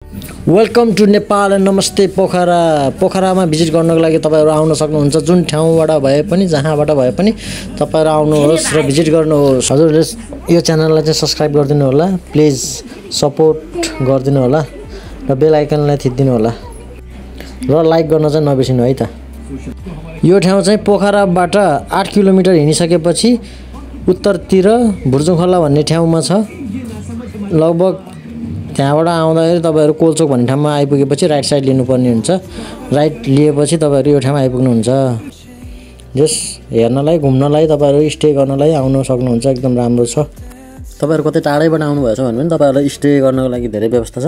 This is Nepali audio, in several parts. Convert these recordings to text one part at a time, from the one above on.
वेलकम टु नेपाल एन्ड नमस्ते पोखरा। पोखरामा भिजिट गर्नको लागि तपाईहरु आउन सक्नुहुन्छ। जुन ठाउँबाट भए पनि जहाँबाट भए पनि तपाईहरु आउनुहोस् र भिजिट गर्नुहोस्। हजुरले यो च्यानललाई चाहिँ सब्स्क्राइब गरिदिनु होला, प्लिज सपोर्ट गरिदिनु होला र बेल आइकनलाई थिच्दिनु होला र लाइक गर्न चाहिँ नबिर्सिनु है त। यो ठाउँ चाहिँ पोखराबाट 8 किलोमिटर हिँडिसकेपछि उत्तरतिर भुर्जुङखोला भन्ने ठाउँमा छ। लगभग त्यहाँबाट आउँदाखेरि तपाईहरु कोलचोक भन्ने ठाउँमा आइपुगेपछि राइट साइड लिनुपर्ने हुन्छ। राइट लिएपछि तपाईहरु यो ठाउँमा आइपुग्नुहुन्छ। जस हेर्नलाई घुम्नलाई तपाईहरु स्टे गर्नलाई आउन सक्नुहुन्छ। एकदम राम्रो छ। तपाईहरु कतै टाढैबाट आउनु भएछ भने पनि तपाईहरुलाई स्टे गर्नको लागि धेरै व्यवस्था छ।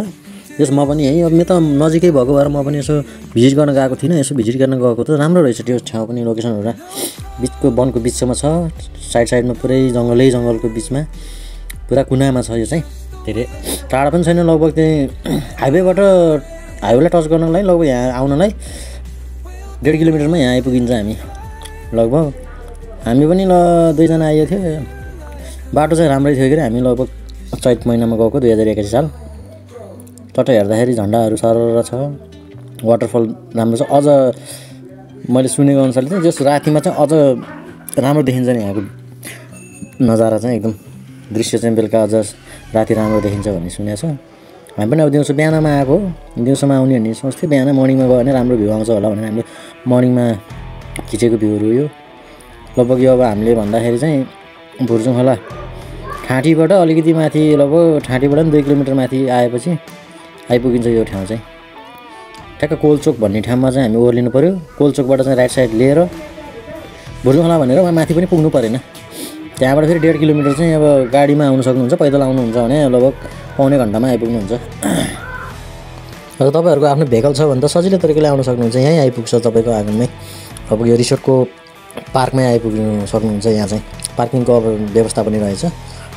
जस म पनि यही अब म त नजिकै भएको भएर म पनि यसो भिजिट गर्न गएको थिइनँ। यसो भिजिट गर्न गएको त राम्रो रहेछ त्यो ठाउँ पनि। लोकेसनहरु बिचको वनको बिचमा छ। साइडमा पुरै जंगलको बिचमा पुरा कुनामा छ। यो चाहिँ धेरै टाढा पनि छैन। लगभग त्यही हाइवेलाई टच गर्नको लागि लगभग यहाँ आउनलाई 1.5 किलोमिटरमा यहाँ आइपुगिन्छ हामी। लगभग हामी पनि दुई जना आइयो थियो। बाटो चाहिँ राम्रै थियो के हामी लगभग चैत महिनामा गएको 2081 साल। तट हेर्दाखेरि झन्डाहरू सरर छ। वाटरफल राम्रो छ। अझ मैले सुनेको अनुसारले चाहिँ जस रातिमा चाहिँ अझ राम्रो देखिन्छ नि यहाँको नजारा चाहिँ एकदम दृश्य चाहिँ बेलुका अझ राति राम्रो देखिन्छ भन्ने सुनेको छ। हामी पनि अब दिउँसो बिहानमा आएको। दिउँसोमा आउने भन्ने सोच्थ्यो। बिहान मर्निङमा गयो भने राम्रो भ्यू आउँछ होला भनेर हामीले मर्निङमा खिचेको भ्यूहरू यो। लगभग यो अब हामीले भन्दाखेरि चाहिँ भुर्जुङखोला ठाँटीबाट अलिकति माथि लगभग ठाँटीबाट पनि 2 किलोमिटर माथि आएपछि आइपुगिन्छ यो ठाउँ चाहिँ। ठ्याक्क कोलचोक भन्ने ठाउँमा चाहिँ हामी ओर्लिनु पर्यो। कोलचोकबाट चाहिँ राइट साइड लिएर भुर्जुङखोला भनेर माथि पनि पुग्नु परेन। त्यहाँबाट फेरि 1.5 किलोमिटर चाहिँ अब गाडीमा आउन सक्नुहुन्छ। पैदल आउनुहुन्छ भने लगभग पौने घन्टामा आइपुग्नुहुन्छ। र तपाईहरुको आफ्नो भेकल छ भने त सजिलो तरिकाले आउन सक्नुहुन्छ। यही आइपुग्छ तपाईको आँगनमै। अब यो रिसोर्टको पार्कमै आइपुग्न सक्नुहुन्छ। यहाँ चाहिँ पार्किङको अब व्यवस्था पनि रहेछ।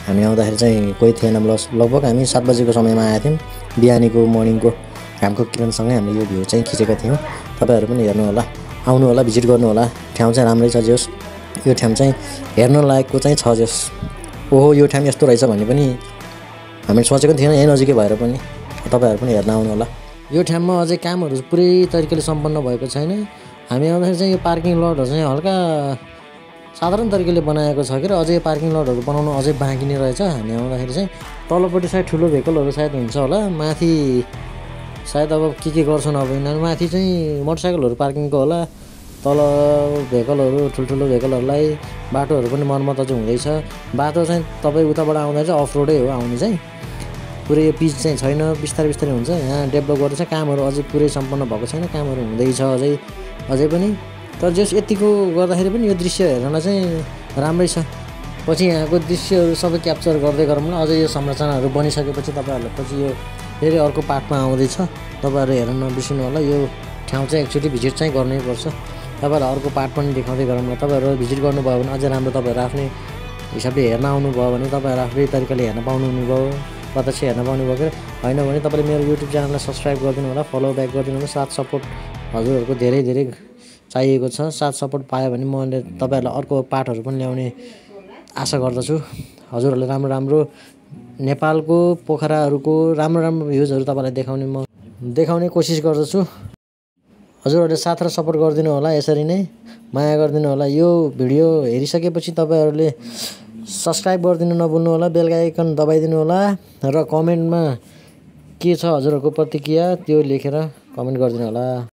हामी आउँदाखेरि चाहिँ कोही थिएन। लगभग हामी 7 बजेको समयमा आएका थियौँ। बिहानीको मर्निङको घामको किरणसँगै हामीले यो भ्यू चाहिँ खिचेका थियौँ। तपाईहरु पनि हेर्नु होला, आउनु होला, भिजिट गर्नु होला। ठाउँ चाहिँ राम्रै छ। जोस यो ठाउँ चाहिँ हेर्न लायकको चाहिँ छ। जोस ओहो यो ठाउँ यस्तो रहेछ भन्ने पनि हामीले सोचेको थिएन। यही नजिकै भएर पनि तपाईहरु पनि हेर्न आउनु होला। यो ठाउँमा अझै कामहरू पुरै तरिकाले सम्पन्न भएको छैन। हामी आउँदाखेरि चाहिँ यो पार्किङ लटहरु चाहिँ हल्का साधारण तरिकाले बनाएको छ के र अझै पार्किङ लटहरु बनाउनु अझै बाँकी नै रहेछ। हामी आउँदाखेरि चाहिँ तलपट्टि सायद ठुलो भेकलहरु सायद हुन्छ होला। माथि सायद अब के गर्छन् अब यिनीहरु। माथि चाहिँ मोटरसाइकलहरु पार्किङको होला। तल भेकलहरु ठुल्ठुलो भेकलहरुलाई बाटोहरु पनि मर्मत अझ हुँदैछ। बाटो चाहिँ तपाई उताबाट आउँदा चाहिँ अफ रोडै हो आउने चाहिँ। पुरै यो पिच चाहिँ छैन। बिस्तारै हुन्छ। यहाँ डेभलप गर्दैछ। कामहरु अझै पुरै सम्पन्न भएको छैन। कामहरु हुँदैछ अझै पनि। तर जस यतिको गर्दाखेरि पनि यो दृश्य हेर्नलाई चाहिँ राम्रै छ। पछि यहाँको दृश्यहरु सबै क्याप्चर गर्दै गरौँ न। अझै यो संरचनाहरु बनिसकेपछि तपाईहरुलाई पछि यो फेरि अर्को पार्टमा आउँदै छ। तपाईहरु हेर्न नबिर्सिनु होला। यो ठाउँ चाहिँ एकचोटी भिजिट चाहिँ गर्नै पर्छ। तपाईहरुलाई अर्को पार्ट पनि देखाउँदै गरौँ न। तपाईहरु भिजिट गर्नुभयो भने अझै राम्रो। तपाईहरु आफ्नै हिसाबले हेर्न आउनुभयो भने तपाईहरु आफ्नै तरिकाले हेर्न पाउनु हुनुभयो। प्रत्यक्ष हेर्न पाउनुभयो के हैन भने तपाईले मेरो युट्युब च्यानललाई सब्स्क्राइब गरिदिनु होला, फलो ब्याक गरिदिनु होला। साथ सपोर्ट हजुरहरुको धेरै चाहिएको छ। साथ सपोर्ट पायो भने मैले तपाईहरुलाई अर्को पार्टहरु पनि ल्याउने आशा गर्दछु। हजुरहरुले राम्रो नेपालको पोखराहरुको राम्रो भ्यूजहरु तपाईलाई देखाउने कोसिस गर्दछु। हजुरहरुले साथ र सपोर्ट गरिदिनु होला। यसरी नै माया गरिदिनु होला। यो भिडियो हेरिसकेपछि तपाईहरुले सब्स्क्राइब गरिदिनु नभुल्नु होला। बेल आइकन दबाइदिनु होला र कमेन्टमा के छ हजुरहरुको प्रतिक्रिया त्यो लेखेर कमेन्ट गरिदिनु होला।